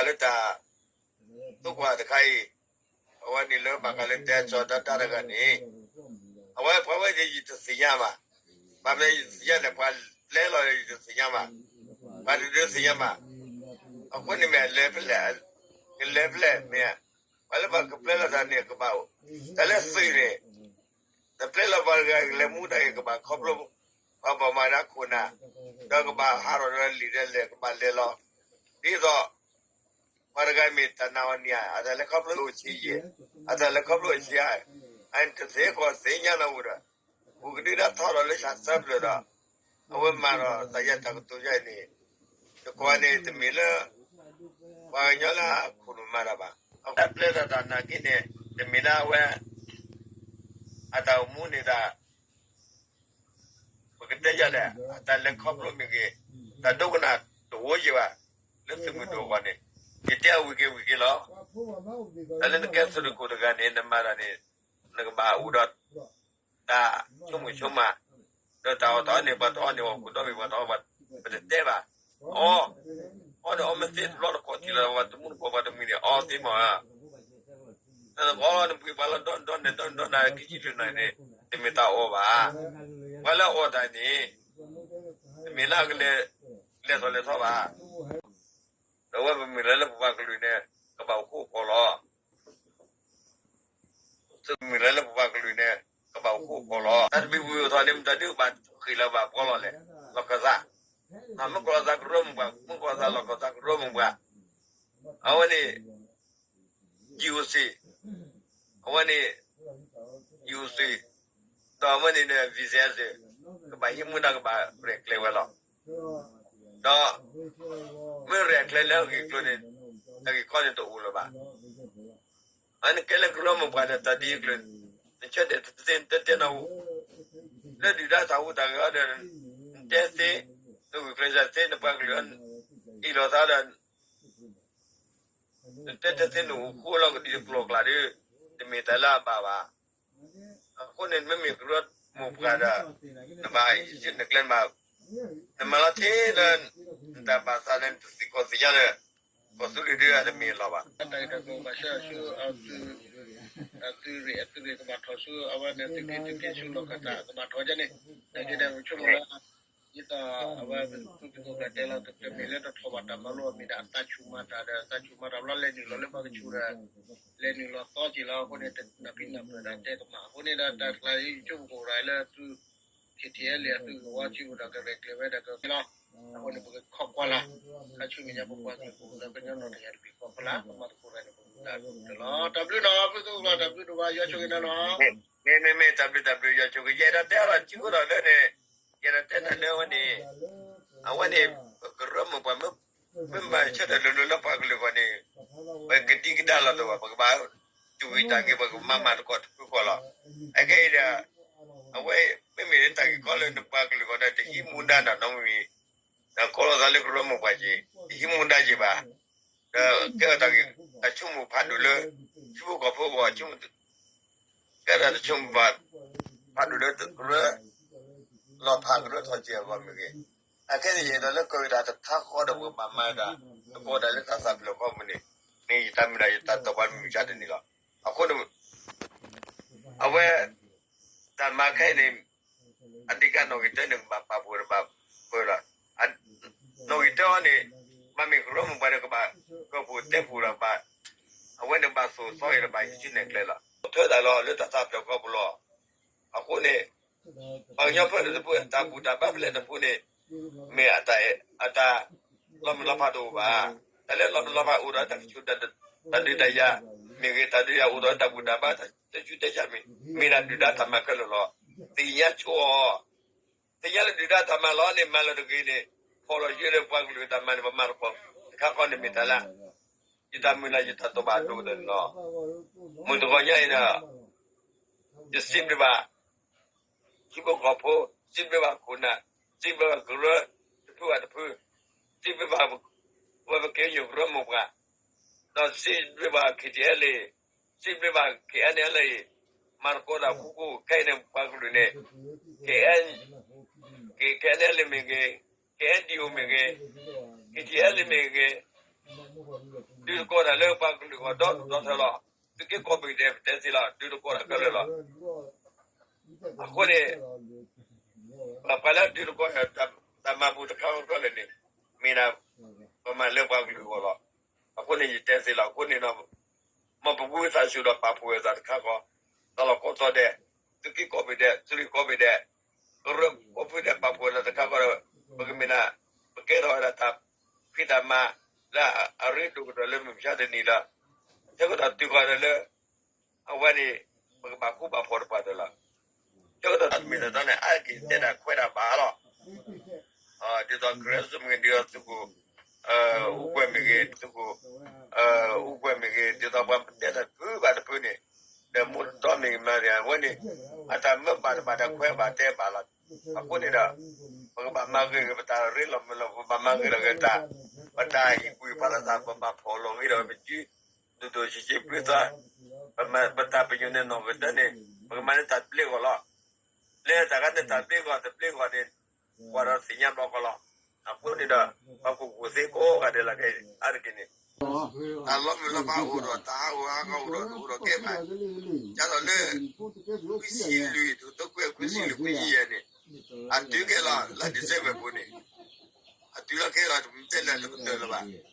လၢတၢ် သိၣ်ကွၢ်တခါအံၤ, အဝဲန့ၣ်လၢဘၣ်ဃးလၢတဲစီၤဒၣ်တၢ်တဂၤန့ၣ်, အဝဲပှၤဝဲန့ၣ်ယတသ့ၣ်ညါဘၣ်. ဘၣ်မနုၤယသ့ၣ်ညါန့ၣ် ပှၤပျဲလီၤယတသ့ၣ်ညါဘၣ်. ပှၤတဒုးသ့ၣ်ညါဘၣ်. အဃိန့ၣ်မ့ၢ်လဲၤဖဲလဲၣ်, ကလဲၤဖဲလဲၣ်မ့ၢ်, ပှၤလၢပှၤကပျဲလီၤတၢ်န့ၣ်ကဘၣ်အိၣ်, တၢ်လၢသုးန့ၣ် တပျဲလီၤပှၤတဂၤကလဲၤမူတၢ်ဂ့ၤကဘၣ်ခီဖျိ ပှၤဘၣ်မၤဒၣ်ခိၣ်နၢ်, ဒီးကဘၣ်ဟးထီၣ်ဒီးလံာ်ဒီးလဲၢ်ကဘၣ်လဲၤလီၤ. ဒ်သိး ပှၤတဂၤမ့ၢ်တၢ်နာ်အီၤန့ၣ် အတၢ်လဲၤခီဖျိအိၣ်ဆံးယံာ်, အတၢ်လဲၤခီဖျိအိၣ်ဆံးဧါ, အတသ့ကီၢ်သ့ၣ်ညါလီၤဝဲဒီး, ပူၤကဒုဒၣ်ထီၣ်ဒီးလၢဆၣ်သၢဖျၢၣ်ဒီး, အဝဲမၤဒီးတၢ်ယဲၢ်တၢ်ကတိၤယဲၢ်န့ၣ်, တကွၢ်န့ၣ်တမ့ၢ်လၢ ပှၤကညီလၢအခိၣ်နူာ်မၤတၢ်ဘၣ်. အဝဲပျဲတၢ်တၢ်နာ်က့န့ၣ် တမ့ၢ်လၢအဝဲ အတၢ်အိၣ်မူန့ၣ်တၢ် ပကတဲယၤလဲၣ်, အတၢ်လဲၤခီဖျိမ့ၢ်ဂ့ၤ, တၢ်ဒိကနၣ်တဝီယံၤဘၣ်, လၢသုးမုၢ်ဒိၣ်အဂီၢ်န့ၣ်, ယတဲအဝံၤက့ၤဝံၤက့ၤလီၤ. တၢ်လၢနကဲသုးတကိးတဂၤန့ၣ် နမၤတၢ်န့ၣ်, နကဘၣ်အိၣ်ဒီး တၢ်ဆိကမိၣ်ဆိကမး, ဒီးတၢ်အီၣ်တၢ်အီန့ၣ် ပှၤတအီန့ၣ် အီၣ်ခိၣ်ဒီဘ့ၣ် ပှၤတအီ, ပတတဲဘၣ်. အီ, အီန့ၣ်အီမ့ၢ်သ့တဘျီတကိးထံလီၤ ပှၤတမူတကိးပှၤတမံၤန့ၣ် အီသ့မးဧါ. နကီလီၤနပှ့ၤပှၤလၢဒီနဒိနဒိနၤခံဆံလွံၢ်နၤန့ၣ် တမ့ၢ်တၢ်အီဘၣ်. ပှၤလၢအီၣ်တၢ်န့ၣ် တမ့ၢ်လၢအကလဲၤ, လဲၤထီၣ်လဲၤထီဘၣ်. ဒီးအဝဲပမုၢ်လၢ်လၢပပှၤကလုာ်န့ၣ် ကဘၣ်အိၣ်ဃူအိၣ်ဖိးလီၤ. သုးမုၢ်လၢ်လၢပပှၤကလုာ်န့ၣ် ကဘၣ်အိၣ်ဃူအိၣ်ဖိးလီၤ. တၢ်တဘံဘူအသီန့ၣ် မတၤဒုးဘၣ်ဃ့ၢ်လၢၤဘၣ်ပှီလီၤလဲၣ်, လီၢ်ခၢၣ်သး, မ့ၢ်ကီၢ်သးကရၢမိၢ်ပှၢ်, မ့ၢ်ကီၢ်သးလီၢ်ခၢၣ်သးကရၢမိၢ်ပှၢ်, အဝဲန့ၣ် GOC, အဝဲန့ၣ် GOC, ဒီးအဝဲန့ၣ်ဒီး VCS ကဘၣ်ဟံးမူဒါကဘၣ်ရဲၣ်ကျဲၤဝဲလီၤ. ဒီး မ့ၢ်ရဲၣ်ကျဲၤလၢအဂ့ၢ်ကျိၤန့ၣ် တၢ်ဂ့ၢ်ကီန့ၣ်တအိၣ်လၢၤဘၣ်. အန့ၣ်ကဲလၢကရၢမိၢ်ပှၢ်ဒီးတၢ်ဒ်အကျိၤ, နဆၢတဲာ်တသ့နတဲတဲနီၣ်, လၢဒုၣ်ဒါတၢ်ဟူးတၢ်ဂဲၤအီၤဒီး နတဲသ့, နဂုာ်ကျဲးစၢးသ့ နပှၤကလုာ်အံၤ အ့ၣ်လိာ်သးဒီး နတဲတဲသ့နအိၣ်ဃူလီၤကဒံတကျိၤကျါဒီး တမ့ၢ်တၢ်လၢအဘၣ်ဘၣ်. အဃိန့ၣ် နမ့မ့ၢ်ကရၢမိၢ်ပှၢ်ဒီး နဘၣ်ယံၤနကျဲနဘၣ်, နမၤလီၤတ့ၢ်လၢ နတၢ်ဘၣ်သးလၢနတသံၣ်ကီၢ်သ့ၣ်ညါလၢ ကီၢ်သူလ့ၤဒုးအတမ့ၢ်အလီၢ်ဘၣ်. တၢ်ဂ့ၢ်တၢ်ကျိၤဘၣ်ဆၢအဆူ အသုးရ့ၣ်အသုးရ့ၣ်ကဘၣ်ထီၣ်ဆူ အဝဲန့ၣ်သုးက့သုးက့ဆူလီၢ်ခၢၣ်သးကဘၣ်ထီၣ်ဒ်န့ၣ်, နာ်က့ဒီးပဆိကမိၣ်လၢ ဒ်သိးအဝဲသုးက့သုးက့တဲလီၤ တမ့ၢ်လၢတထီၣ်ဘၣ်တၢ်မၤလိအမ့ၢ်ဒၣ်အသးဆူၣ်မၤတၢ်ဒီး အသးဆူၣ်မၤတၢ်ဘျီလဲၤနုာ်လီၤလၢပှၤကဆူၣ်ဒီး လဲၤနုာ်လီၤသီက့ၤလီၤ. အဃိန့ၣ် နၢ်ဖံးနၢ်ပၢၢ်ဒီးတဲကမၣ်. အဃိန့ၣ်ဒီးတၢ်ကျါအံၤ ယဆိကမိၣ်ကရၤလၢသုး KTLA အသုးကဝီၤစုပူၤဒီးကရဲၣ်ကျဲၤဝဲဒီးကလီၤ. အဃိန့ၣ် ပကခီကွၢ်လၢ် ခါဆူမဲာ်ညါပပှၤကလုာ်ပူၤဒီးကညီနီၢ်တယၤတဘ့ၣ်ဃီဖီလာ် ပမၤသကိးတၢ်န့ၣ် ပမၤတၢ်ဒိၣ်ကတၢၢ်လီၤ. တၢ်ဘျုးနီၤ ဖုသူၣ်လီၤ တၢ်ဘျုးဒိၣ်ဘၣ် ယွၤဆိၣ်ဂ့ၤနၤနီၤ. မ့မ့မ့ၢ်တၢ်ဘျုးတၢ်ဘျုး ယွၤဆိၣ်ဂ့ၤ ယအဲၣ်ဒိးတဲအီၤလီၤ ထံခိၣ်ဒီးလၢန့ၣ် ယအဲၣ်ဒိးတဲနၤလၢအဝဲန့ၣ်, အဝဲန့ၣ် ကရၢမိၢ်ပှၢ် မ့ၢ်မၤဆၢထၢၣ်လိၤလိၤလၢပှၤကလုာ်အဂီၢ်န့ၣ် ပကဒံကဒါလီၤတအိၣ်ဘၣ်, ပကဘၣ်တူၢ်ဝံၤတၢ်ဂ့ၤ ပကမၤမၤသကိးတဖုဃီလီၤ. အခဲအံၤဒီး အဝဲ မ့မ့ၢ်လၢတၢ်ဂ့ၢ်ကီလၢနပှၤကလုာ်အဂီၢ်ဒီး တဟံးမူဒါနီတမံၤမံၤ, ဒီးကိးလီၤသးလၢကရၢမိၢ်ပှၢ်က့ၤ တဟံးမူဒါက့ၤဘၣ်, ဒီးကဲထီၣ်တၢ်ဂ့ၢ် တၢ်ဆိကမိၣ်ဖးဒိၣ်လၢ ထံဖိကီၢ်ဖိအဂီၢ် ကဲထီၣ်တၢ်ဆိကမိၣ်ဖးဒိၣ်လၢကရၢ လီၤဖးကရၢထီၣ်စဲးအဂီၢ်မ့ၢ်ဂ့ၤ, အခဲအံၤယအဲၣ်ဒိးလၢကဝဲဒၣ်တထါဃီဒီးပကဘၣ်မၤဒၣ် တကိးဒၣ်လၢတၢ်သးဖျၢၣ်ဃီပူၤန့ၣ်, မ့ၢ်ယတၢ်မုၢ်လၢ်ယတၢ်တိာ်ပာ်မုၢ်မဆါတနံၤလီၤ. အဃိန့ၣ် အဝဲ တၢ်မၤခဲအံၤန့ၣ် အဓိကနီၣ်ဂံၢ်တၢန့ၣ် ကဘၣ်ပာ်ဖှိၣ်ဒီးဘၣ်ပၢလီၤ. နီၣ်ဂံၢ်တၢအံၤန့ၣ် ဘၣ်မ့ၢ်ကရၢမိၢ်ပှၢ်ဒီး ကဘၣ်ကၢဖှိၣ်တဲဖှိၣ်ဒီးဘၣ်, အဝဲန့ၣ်ဘၣ်သိၣ်သီအံၤဒီးဘၣ်ဟံးစုနဲၣ်ကျဲလီၤ. ထၢတၢ်လီၤလၢတၢ်သးဖျၢၣ်ဃီပူၤလီၤ. အဃိန့ၣ် ပှၤကညီဖဲလဲၣ်တဖု တၢ်ဘူၣ်တၢ်ဘါဖဲလဲၣ်တဖုန့ၣ် မ့ၢ်အတၢ်လီၤမုၢ်လီၤဖးတအိၣ်ဘၣ်. တၢ်လၢလီၤမုၢ်လီၤဖးအိၣ်ဒီးတၢ်ကဆူၣ် တၢ်ဒုးတၢ်ယၤမ့ၢ်ဂ့ၤ, တၢ်ဒုးယၤအိၣ်ဒီးတၢ်ဘူၣ်တၢ်ဘါ တၢ်တဲဆူၣ်တဲဆါမ့ၢ် မ့ၢ်ဒၣ်ဒုၣ်ဒါတၢ်မၤခဲလၢာ်လီၤ. သ့ၣ်ညါဆိအီၤ, သ့ၣ်ညါလၢဒုၣ်ဒါတၢ်မၤလီၤန့ၣ် မၤလၢတဂ့ၤန့ၣ် ဖီၣ်လီၤယဲလၢပှၤကလုာ်တၢ်မၤန့ၣ် ပမၤတခီ, တခါဃီန့ၣ်မ့ၢ်တၢ်လၢ ယတၢ်မုၢ်လၢ်ယတၢ်တိာ်ပာ်ဒိၣ်ကတၢၢ်န့ၣ်လီၤ. မုၢ်တဂီၤညါအံၤဒီး ယစံးဘျုးဘၣ် ထံဖိကီၢ်ဖိ, စံးဘျုးဘၣ်ခိၣ်နၢ်, စံးဘျုးဘၣ်ကရၢတဖုဘၣ်တဖု, စံးဘျုးဘၣ် ဝဲပက့ယိၣ်ကရၢမိၢ်ပှၢ်, ဒီးစံးဘျုးဘၣ် KTLA, စံးဘျုးဘၣ် KNLA, မၤသကိးတၢ်ဖူခိၣ်ခဲအံၤန့ၣ် ပှၤကလုာ်န့ၣ် KN, KNLA မ့ၢ်ဂ့ၤ, KNDO မ့ၢ်ဂ့ၤ, KTLA မ့ၢ်ဂ့ၤ, ဒုးတကိးတၢ်လၢပှၤကလုာ်ဂီၢ်ဒီဒူၣ်ဒီထၢလီၤ. သုးက့ကိးဘ့ၣ်ဒဲး ပတဲသ့လီၤ, ဒုးတကိးတၢ်ခဲလၢာ်လီၤ. အဃိန့ၣ် ပှၤလၢဒုးတကိးတၢ်မၤပူၤတခါဃီခဲလၢာ်န့ၣ် မ့ၢ်ဒၣ် ပမၤလၢပှၤကလုာ်အဂီၢ်လီၤ. အဃိန့ၣ် ယတဲသ့လီၤ. အဃိန့ၣ်ဒီး မ်ပဝံသးစူၤဒီးပာ်ဖှိၣ်ဝဲသးတခါဃီ, တၢ်လီၢ်ကိးသီၣ်ဒဲး, သုးက့ကိးဘ့ၣ်ဒဲး, သုးရ့ၣ်ကိးဘ့ၣ်ဒဲး, ကရၢကိးဖုဒဲး ပာ်ဖှိၣ်ဝဲသးတခါဃီဒီး ပကမ့ၢ်ဒၣ် ပကဲထီၣ်ဝဲဒၣ်တၢ်ဖံးတၢ်မၤ လၢအရ့ဒိၣ်ကတၢၢ်လၢမုၢ်မဆါတနံၤလီၤ. ဆၢကတီၢ်တုၤဃီၤဒီးလၢ အဝဲန့ၣ် ပကဘၣ်ဃူဘၣ်ဖိးတပှၢ်တၢၢ်လီၤ. ဆၢကတီၢ်တမ့ၢ်တတီန့ၣ် အါတက့ၢ်တဲတၢ်ခွဲးတၢ်ဘၣ်လီၤ. ဒ်သိး Grace မ့ၢ်ဂ့ၤ ဒ်သိးသုးခိၣ် အူကွဲၢ်မ့ၢ်ဂ့ၤ သုးခိၣ် အူကွဲၢ်မ့ၢ်ဂ့ၤ ဒ်သိးပှၤတဲတၢ်တဖုဘၣ်တဖုန့ၣ် ဒီးမိၢ်တီမ့ၢ်ဂ့ၤမၤဂ့ၤ အဝဲန့ၣ် အတၢ်မၢဘၣ်တဘၣ် တၢ်ခွဲးဘၣ်တဲဘၣ်လီၤ. အဃိန့ၣ်ဒီး ပကဘၣ်မၤဂ့ၤဂ့ၤ ပတၢ်ရ့လိာ်မုာ်လိာ် ပဘၣ်မၤဂ့ၤလိာ်ဂ့ၤတၢ် ပတၢ်ဟ့ၣ်ကူၣ်ဟ့ၣ်ဖးလိာ်သး ပဘၣ်ဖီၣ်လိာ်ဂ့ၤဒီးပစု ဒိၣ်ဒိၣ်ဆံးဆံးပျုသး ပတၢ်ပညိၣ်န့ၣ်နီၢ်ကစၢ်န့ၣ် ပကမၤန့ၢ်တၢ်တဘျ့ဂီၢ်လီၤ. လၢတၢ်ဂၤန့ၣ် တၢ်တဘျ့ဂီၢ် တဘျ့ဂီၢ်န့ၣ် ကွၢ်ဒီးသ့ၣ်ညါဘျီကီးလီၤ. အဃိန့ၣ်ဒီး ပှၤကူၣ်ကူၣ်သ့ကိးဂၤဒဲးလၢအဂ့ၢ်န့ၣ် တၢ်လီၤမုၢ်လီၤဖးအိၣ်ဒီး တၢ်ဟးဂူာ်ဟးဂီၤအိၣ်ဒီး တအိၣ်ဒီးကဲဘၣ်. ဒ်သိးလၢ ခွံဆံလွံၢ် တကထိခွံကယၤ ခွံဆံလွံၢ် ခွံဆံယဲၢ်န့ၣ် အတုၤကဲလီၤလၢ December ပူၤန့ၣ် အတုၤလီၤကဲလီၤ တတဲလၢတကတၢၢ်လၢၤဘၣ်.